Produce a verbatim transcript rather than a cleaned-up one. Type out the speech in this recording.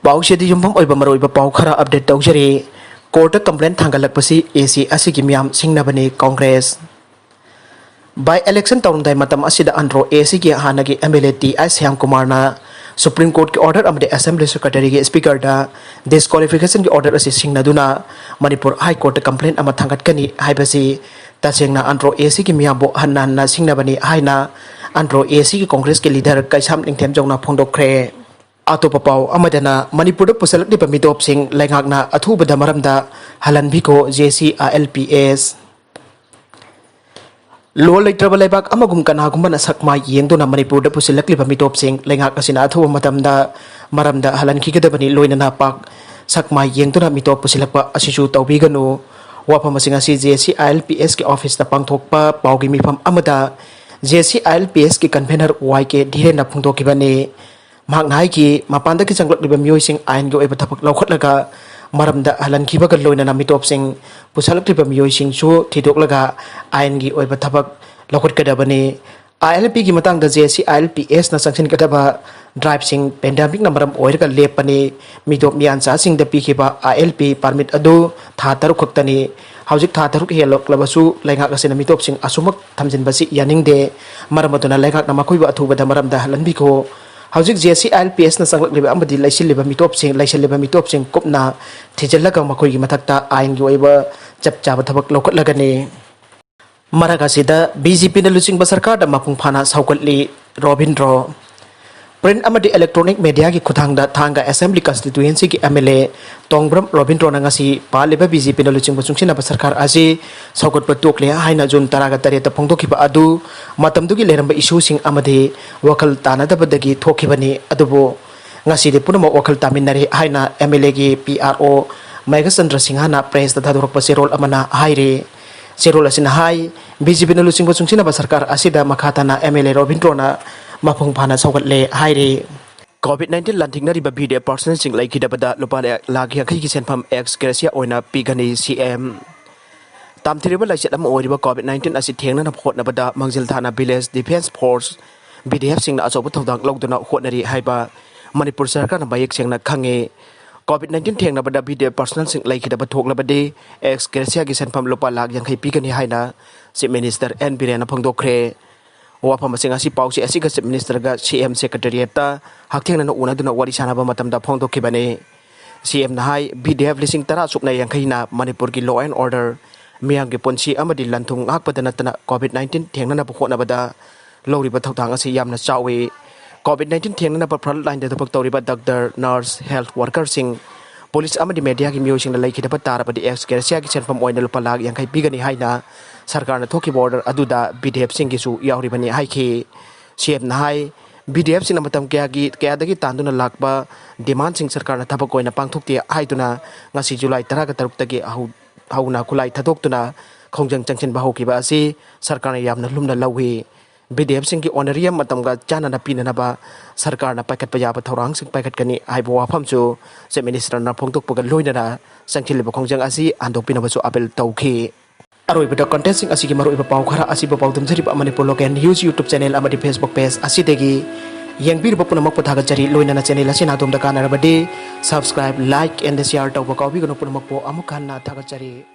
ꯄꯥꯎꯁꯤꯗꯤ ꯌꯨꯝꯐꯝ ꯑꯣꯏꯕ ꯃꯔꯨꯑꯣꯏꯕ ꯄꯥꯎ ꯈꯔ ꯑꯞꯗꯦꯠ ꯇꯧꯖꯔꯤ꯫ ꯀꯣꯔꯠꯇ ꯀꯝꯄ꯭ꯂꯦꯟ ꯊꯥꯡꯒꯠꯂꯛꯄꯁꯤ ꯑꯦ ꯁꯤ ꯑꯁꯤꯒꯤ ꯃꯤꯌꯥꯝ ꯁꯤꯡꯅꯕꯅꯤ ꯀꯣꯡꯒ꯭ꯔꯦꯁ꯫ ꯕꯥꯏ ꯏꯂꯦꯛꯁꯟ ꯇꯧꯔꯝꯗꯥꯏ ꯃꯇꯝ ꯑꯁꯤꯗ ꯑꯟꯗ꯭ꯔꯣ ꯑꯦ ꯁꯤꯒꯤ ꯍꯥꯟꯅꯒꯤ ꯑꯦꯝ ꯑꯦꯜ ꯑꯦ ꯇꯤ ꯑꯥꯏ ꯁ꯭ꯌꯥꯝ ꯀꯨꯃꯥꯔꯅ ꯁꯨꯄ꯭ꯔꯤꯝ ꯀꯣꯔꯠꯀꯤ ꯑꯣꯔꯗꯔ ꯑꯃꯗꯤ ꯑꯦꯁꯦꯝꯕ꯭ꯂꯤ ꯁꯦꯀ꯭ꯔꯦꯇꯔꯤꯒꯤ ꯁ꯭ꯄꯤꯀꯔꯗ ꯗꯤꯁꯀ꯭ꯋꯥꯂꯤꯐꯤꯀꯦꯁꯟꯒꯤ ꯑꯣꯔꯗꯔ ꯑꯁꯤ ꯁꯤꯡꯅꯗꯨꯅ ꯃꯅꯤꯄꯨꯔ ꯍꯥꯏ ꯀꯣꯔꯠꯇ ꯀꯝꯄ꯭ꯂꯦꯟ ꯑꯃ ꯊꯥꯡꯒꯠꯀꯅꯤ ꯍꯥꯏꯕꯁꯤ ꯇꯁꯦꯡꯅ ꯑꯟꯗ꯭ꯔꯣ ꯑꯦ ꯁꯤꯒꯤ ꯃꯤꯌꯥꯝꯕꯨ ꯍꯟꯅ ꯍꯟꯅ ꯁꯤꯡꯅꯕꯅꯤ ꯍꯥꯏꯅ ꯑꯟꯗ꯭ꯔꯣ ꯑꯦ ꯁꯤꯒꯤ ꯀꯣꯡꯒ꯭ꯔꯦꯁꯀꯤ ꯂꯤꯗꯔ ꯀꯩꯁꯥꯝ ꯅꯤꯡꯊꯦꯝꯖꯧꯅ ꯐꯣꯡꯗꯣꯛꯈ꯭ꯔꯦ꯫ ꯑꯇꯣꯞꯄ ꯄꯥꯎ ꯑꯃꯗꯅ ꯃꯅꯤꯄꯨꯔꯗ ꯄꯨꯁꯜꯂꯛꯂꯤꯕ ꯃꯤꯇꯣꯞꯁꯤꯡ ꯂꯩꯉꯥꯛꯅ ꯑꯊꯨꯕꯗ ꯃꯔꯝꯗ ꯍꯜꯍꯟꯕꯤꯈꯣ, J C I L P S. ꯂꯣꯟ ꯂꯩꯇ꯭ꯔꯕ ꯂꯩꯕꯥꯛ ꯑꯃꯒꯨꯝ ꯀꯅꯥꯒꯨꯝꯕꯅ ꯁꯛ ꯃꯥꯏ ꯌꯦꯡꯗꯨꯅ ꯃꯅꯤꯄꯨꯔꯗ ꯄꯨꯁꯤꯜꯂꯛꯂꯤꯕ ꯃꯤꯇꯣꯞꯁꯤꯡ ꯂꯩꯉꯥꯛ ꯑꯁꯤꯅ ꯑꯊꯨꯕ ꯃꯇꯝꯗ ꯃꯔꯝꯗ ꯍꯜꯍꯟꯈꯤꯒꯗꯕꯅꯤ, ꯂꯣꯏꯅꯅ ꯄꯥꯛ ꯁꯛ ꯃꯥꯏ ꯌꯦꯡꯗꯨꯅ ꯃꯤꯇꯣꯞ ꯄꯨꯁꯤꯜꯂꯛꯄ ꯑꯁꯤꯁꯨ ꯇꯧꯕꯤꯒꯅꯨ꯫ ꯋꯥꯐꯝ ꯑꯁꯤ ꯉꯁꯤ J C I L P ꯑꯦꯁꯀꯤ ꯑꯣꯐꯤꯁꯇ ꯄꯥꯡꯊꯣꯛꯄ ꯄꯥꯎꯒꯤ ꯃꯤꯐꯝ ꯑꯃꯗ J C I L P ꯑꯦꯁꯀꯤ convener ꯋꯥꯏ ꯀꯦ ꯙꯤꯔꯦꯟꯅ ꯐꯣꯡꯗꯣꯛꯈꯤꯕꯅꯤ꯫ ꯃꯍꯥꯛꯅ ꯍꯥꯏꯈꯤ, ꯃꯄꯥꯟꯗꯒꯤ ꯆꯪꯂꯛꯂꯤꯕ ꯃꯤꯑꯣꯏꯁꯤꯡ ꯑꯥꯏꯟꯒꯤ ꯑꯣꯏꯕ ꯊꯕꯛ ꯂꯧꯈꯠꯂꯒ ꯃꯔꯝꯗ ꯍꯜꯍꯟꯈꯤꯕꯒ ꯂꯣꯏꯅꯅ ꯃꯤꯇꯣꯞꯁꯤꯡ ꯄꯨꯁꯜꯂꯛꯂꯤꯕ ꯃꯤꯑꯣꯏꯁꯤꯡꯁꯨ ꯊꯤꯗꯣꯛꯂꯒ ꯑꯥꯏꯟꯒꯤ ꯑꯣꯏꯕ ꯊꯕꯛ ꯂꯧꯈꯠꯀꯗꯕꯅꯤ꯫ ꯑꯥꯏ ꯑꯦꯜ ꯄꯤꯒꯤ ꯃꯇꯥꯡꯗ J C I L P ꯑꯦꯁꯅ ꯆꯪꯁꯤꯟꯒꯗꯕ ꯗ꯭ꯔꯥꯏꯚꯁꯤꯡ ꯄꯦꯟꯗꯦꯃꯤꯛꯅ ꯃꯔꯝ ꯑꯣꯏꯔꯒ ꯂꯦꯞꯄꯅꯤ꯫ ꯃꯤꯇꯣꯞ ꯃꯤꯌꯥꯟꯆꯥꯁꯤꯡꯗ ꯄꯤꯈꯤꯕ ꯑꯥꯏ ꯑꯦꯜ ꯄꯤ ꯄꯥꯔꯃꯤꯠ ꯑꯗꯨ ꯊꯥ ꯇꯔꯨꯛ ꯈꯛꯇꯅꯤ꯫ ꯍꯧꯖꯤꯛ ꯊꯥ ꯇꯔꯨꯛ ꯍꯦꯜꯂꯛꯂꯕꯁꯨ ꯂꯩꯉꯥꯛ ꯑꯁꯤꯅ ꯃꯤꯇꯣꯞꯁꯤꯡ ꯑꯁꯨꯃꯛ ꯊꯝꯖꯤꯟꯕꯁꯤ ꯌꯥꯅꯤꯡꯗꯦ꯫ ꯃꯔꯝ ꯑꯗꯨꯅ ꯂꯩꯉꯥꯛꯅ ꯃꯈꯣꯏꯕꯨ ꯑꯊꯨꯕꯗ ꯃꯔꯝꯗ ꯍꯜꯍꯟꯕꯤꯈꯣ꯫ ꯍꯧꯖꯤꯛ J C I L P ꯑꯦꯁꯅ ꯆꯪꯂꯛꯂꯤꯕ ꯑꯃꯗꯤ ꯂꯩꯁꯤꯜꯂꯤꯕ ꯃꯤꯇꯣꯞꯁꯤꯡ, ꯂꯩꯁꯤꯜꯂꯤꯕ ꯃꯤꯇꯣꯞꯁꯤꯡ ꯀꯨꯞꯅ ꯊꯤꯖꯤꯜꯂꯒ ꯃꯈꯣꯏꯒꯤ ꯃꯊꯛꯇ ꯑꯥꯏꯟꯒꯤ ꯑꯣꯏꯕ ꯆꯞ ꯆꯥꯕ ꯊꯕꯛ ꯂꯧꯈꯠꯂꯒꯅꯤ꯫ ꯃꯔꯛ ꯑꯁꯤꯗ ꯕꯤ ꯖꯦ ꯄꯤꯅ ꯂꯨꯆꯤꯡꯕ ꯁꯔꯀꯥꯔꯗ ꯃꯄꯨꯡ ꯐꯥꯅ ꯁꯧꯒꯠꯂꯤ ꯔꯣꯕꯤꯟꯗ꯭ꯔꯣ꯫ ꯄ꯭ꯔꯤꯟꯠ ꯑꯃꯗꯤ ꯏꯂꯦꯛꯇ꯭ꯔꯣꯅꯤꯛ ꯃꯦꯗꯤꯌꯥꯒꯤ ꯈꯨꯠꯊꯥꯡꯗ ꯊꯥꯡꯒ ꯑꯦꯁꯦꯝꯕ꯭ꯂꯤ ꯀꯟꯁꯇꯤꯇ꯭ꯋꯦꯟꯁꯤꯒꯤ ꯑꯦꯝ ꯑꯦꯜ ꯑꯦ ꯇꯣꯡꯕ꯭ꯔꯝ ꯔꯣꯕꯤꯟꯗ꯭ꯔꯣꯅ ꯉꯁꯤ ꯄꯥꯜꯂꯤꯕ ꯕꯤ ꯖꯦ ꯄꯤꯅ ꯂꯨꯆꯤꯡꯕ ꯆꯨꯡꯁꯤꯟꯅꯕ ꯁꯔꯀꯥꯔ ꯑꯁꯤ ꯁꯧꯒꯠꯄ ꯇꯣꯛꯂꯦ ꯍꯥꯏꯅ ꯖꯨꯟ ꯇꯔꯥꯒ ꯇꯔꯦꯠꯇ ꯐꯣꯡꯗꯣꯛꯈꯤꯕ ꯑꯗꯨ ꯃꯇꯝꯗꯨꯒꯤ ꯂꯩꯔꯝꯕ ꯏꯁꯨꯁꯤꯡ ꯑꯃꯗꯤ ꯋꯥꯈꯜ ꯇꯥꯅꯗꯕꯗꯒꯤ ꯊꯣꯛꯈꯤꯕꯅꯤ꯫ ꯑꯗꯨꯕꯨ ꯉꯁꯤꯗꯤ ꯄꯨꯝꯅꯃꯛ ꯋꯥꯈꯜ ꯇꯥꯃꯤꯟꯅꯔꯦ ꯍꯥꯏꯅ ꯑꯦꯝ ꯑꯦꯜ ꯑꯦꯒꯤ ꯄꯤ ꯑꯥꯔ ꯑꯣ ꯃꯦꯘꯆꯟꯗ꯭ꯔ ꯁꯤꯡꯍꯅ ꯄ꯭ꯔꯦꯁꯇ ꯊꯥꯗꯣꯔꯛꯄ ꯆꯦꯔꯣꯜ ꯑꯃꯅ ꯍꯥꯏꯔꯤ꯫ ꯆꯦꯔꯣꯜ ꯑꯁꯤꯅ ꯍꯥꯏ, ꯕꯤ ꯖꯦ ꯄꯤꯅ ꯂꯨꯆꯤꯡꯕ ꯆꯨꯡꯁꯤꯟꯅꯕ ꯁꯔꯀꯥꯔ ꯑꯁꯤꯗ ꯃꯈꯥ ꯇꯥꯅ ꯑꯦꯝ ꯑꯦꯜ ꯑꯦ ꯔꯣꯕꯤꯟꯗ꯭ꯔꯣꯅ ꯃꯄꯨꯡ ꯐꯥꯅ ꯁꯧꯒꯠꯂꯦ ꯍꯥꯏꯔꯤ꯫ ꯀꯣꯚꯤꯗ ꯅꯥꯏꯟꯇꯤꯟ ꯂꯥꯟꯊꯦꯡꯅꯔꯤꯕ ꯚꯤ ꯗꯤ ꯑꯦꯐ ꯄꯥꯔꯁꯅꯦꯜꯁꯤꯡ ꯂꯩꯈꯤꯗꯕꯗ ꯂꯨꯄꯥ ꯂꯥꯈ ꯌꯥꯡꯈꯩꯒꯤ ꯁꯦꯟꯐꯝ ꯑꯦꯛꯁ ꯒ꯭ꯔꯦꯁꯤꯌꯥ ꯑꯣꯏꯅ ꯄꯤꯒꯅꯤ ꯁꯤ ꯑꯦꯝ꯫ ꯇꯝꯊꯤꯔꯕ ꯂꯥꯏꯆꯠ ꯑꯃ ꯑꯣꯏꯔꯤꯕ ꯀꯣꯚꯤꯗ ꯅꯥꯏꯟꯇꯤꯟ ꯑꯁꯤ ꯊꯦꯡꯅꯅꯕ ꯍꯣꯠꯅꯕꯗ ꯃꯥꯡꯖꯤꯜ ꯊꯥꯅ ꯚꯤꯂꯦꯖ ꯗꯤꯐꯦꯟꯁ ꯐꯣꯔꯁ, ꯚꯤ ꯗꯤ ꯑꯦꯐꯁꯤꯡꯅ ꯑꯆꯧꯕ ꯊꯧꯗꯥꯡ ꯂꯧꯗꯨꯅ ꯍꯣꯠꯅꯔꯤ ꯍꯥꯏꯕ ꯃꯅꯤꯄꯨꯔ ꯁꯔꯀꯥꯔꯅ ꯃꯌꯦꯛ ꯁꯦꯡꯅ ꯈꯪꯉꯤ꯫ COVID nineteen ꯊꯦꯡꯅꯕꯗ VDF personnelꯁꯤꯡ ꯂꯩꯈꯤꯗꯕ ꯊꯣꯛꯂꯕꯗꯤ ex gratia ꯒꯤ ꯁꯦꯟꯐꯝ ꯂꯨꯄꯥ ꯂꯥꯈ ꯌꯥꯡꯈꯩ ꯄꯤꯒꯅꯤ ꯍꯥꯏꯅ Chief Minister N ꯕꯤꯔꯦꯟꯅ ꯐꯣꯡꯗꯣꯛꯈ꯭ꯔꯦ꯫ ꯋꯥꯐꯝꯁꯤꯡ ꯑꯁꯤ ꯄꯥꯎꯆꯦ ꯑꯁꯤꯒ Chief Ministerꯒ CM Secretariatꯇ ꯍꯛꯊꯦꯡꯅꯅ ꯎꯅꯗꯨꯅ ꯋꯥꯔꯤ ꯁꯥꯟꯅꯕ ꯃꯇꯝꯗ ꯐꯣꯡꯗꯣꯛꯈꯤꯕꯅꯤ꯫ CMꯅ ꯍꯥꯏ, VDF ꯂꯤꯁꯤꯡ ꯇꯔꯥ ꯁꯨꯞꯅ ꯌꯥꯡꯈꯩꯅ ꯃꯅꯤꯄꯨꯔꯒꯤ law and order, ꯃꯤꯌꯥꯝꯒꯤ ꯄꯨꯟꯁꯤ ꯑꯃꯗꯤ ꯂꯟ ꯊꯨꯝ ꯉꯥꯛꯄꯗ ꯅꯠꯇꯅ COVID nineteen ꯊꯦꯡꯅꯅꯕ ꯍꯣꯠꯅꯕꯗ ꯂꯧꯔꯤꯕ ꯊꯧꯗꯥꯡ ꯑꯁꯤ ꯌꯥꯝꯅ ꯆꯥꯎꯏ꯫ COVID nineteen ꯊꯦꯡꯅꯅꯕ front lineꯗ ꯊꯕꯛ ꯇꯧꯔꯤꯕ doctor, nurse, health workerꯁꯤꯡ, police ꯑꯃꯗꯤ mediaꯒꯤ ꯃꯤꯑꯣꯏꯁꯤꯡꯅ ꯂꯩꯈꯤꯗꯕ ꯇꯥꯔꯕꯗꯤ ex gratiaꯒꯤ ꯁꯦꯟꯐꯝ ꯑꯣꯏꯅ ꯂꯨꯄꯥ ꯂꯥꯈ ꯌꯥꯡꯈꯩ ꯄꯤꯒꯅꯤ ꯍꯥꯏꯅ ꯁꯔꯀꯥꯔꯅ ꯊꯣꯛꯈꯤꯕ order ꯑꯗꯨꯗ VDFꯁꯤꯡꯒꯤꯁꯨ ꯌꯥꯎꯔꯤꯕꯅꯤ ꯍꯥꯏꯈꯤ꯫ CMꯅ ꯍꯥꯏ, VDFꯁꯤꯡꯅ ꯃꯇꯝ ꯀꯌꯥꯒꯤ, ꯀꯌꯥꯗꯒꯤ ꯇꯥꯟꯗꯨꯅ ꯂꯥꯛꯄ demandꯁꯤꯡ ꯁꯔꯀꯥꯔꯅ ꯊꯕꯛ ꯑꯣꯏꯅ ꯄꯥꯡꯊꯣꯛꯇꯦ ꯍꯥꯏꯗꯨꯅ ꯉꯁꯤ July ꯇꯔꯥꯒ ꯇꯔꯨꯛꯇꯒꯤ ꯍꯧ-, ꯍꯧꯅ ꯈꯨꯠꯂꯥꯏ ꯊꯥꯗꯣꯛꯇꯨꯅ ꯈꯣꯡꯖꯪ ꯆꯪꯁꯤꯟꯕ ꯍꯧꯈꯤꯕ ꯑꯁꯤ ꯁꯔꯀꯥꯔꯅ ꯌꯥꯝꯅ ꯂꯨꯝꯅ ꯂꯧꯏ꯫ VDFꯁꯤꯡꯒꯤ honorarium ꯃꯇꯝꯒ ꯆꯥꯟꯅꯅ ꯄꯤꯅꯅꯕ ꯁꯔꯀꯥꯔꯅ ꯄꯥꯏꯈꯠꯄ ꯌꯥꯕ ꯊꯧꯔꯥꯡꯁꯤꯡ ꯄꯥꯏꯈꯠꯀꯅꯤ ꯍꯥꯏꯕ ꯋꯥꯐꯝꯁꯨ Chief Ministerꯅ ꯐꯣꯡꯗꯣꯛꯄꯒ ꯂꯣꯏꯅꯅ ꯆꯪꯁꯤꯜꯂꯤꯕ ꯈꯣꯡꯖꯪ ꯑꯁꯤ ꯍꯟꯗꯣꯛꯄꯤꯅꯕꯁꯨ appeal ꯇꯧꯈꯤ꯫ ꯑꯔꯣꯏꯕꯗ contentꯁꯤꯡ ꯑꯁꯤꯒꯤ ꯃꯔꯨꯑꯣꯏꯕ ꯄꯥꯎ ꯈꯔ ꯑꯁꯤꯕꯨ ꯄꯥꯎꯗꯝꯖꯔꯤꯕ Manipur Local News YouTube channel ꯑꯃꯗꯤ Facebook page ꯑꯁꯤꯗꯒꯤ ꯌꯦꯡꯕꯤꯔꯤꯕ ꯄꯨꯝꯅꯃꯛꯄꯨ ꯊꯥꯒꯠꯆꯔꯤ꯫ ꯂꯣꯏꯅꯅ channel ꯑꯁꯤꯅ ꯑꯗꯣꯝꯗ ꯀꯥꯟꯅꯔꯕꯗꯤ subscribe, like and share ꯇꯧꯕ ꯀꯥꯎꯕꯤꯒꯅꯨ꯫ ꯄꯨꯝꯅꯃꯛꯄꯨ ꯑꯃꯨꯛ ꯍꯟꯅ ꯊꯥꯒꯠꯆꯔꯤ꯫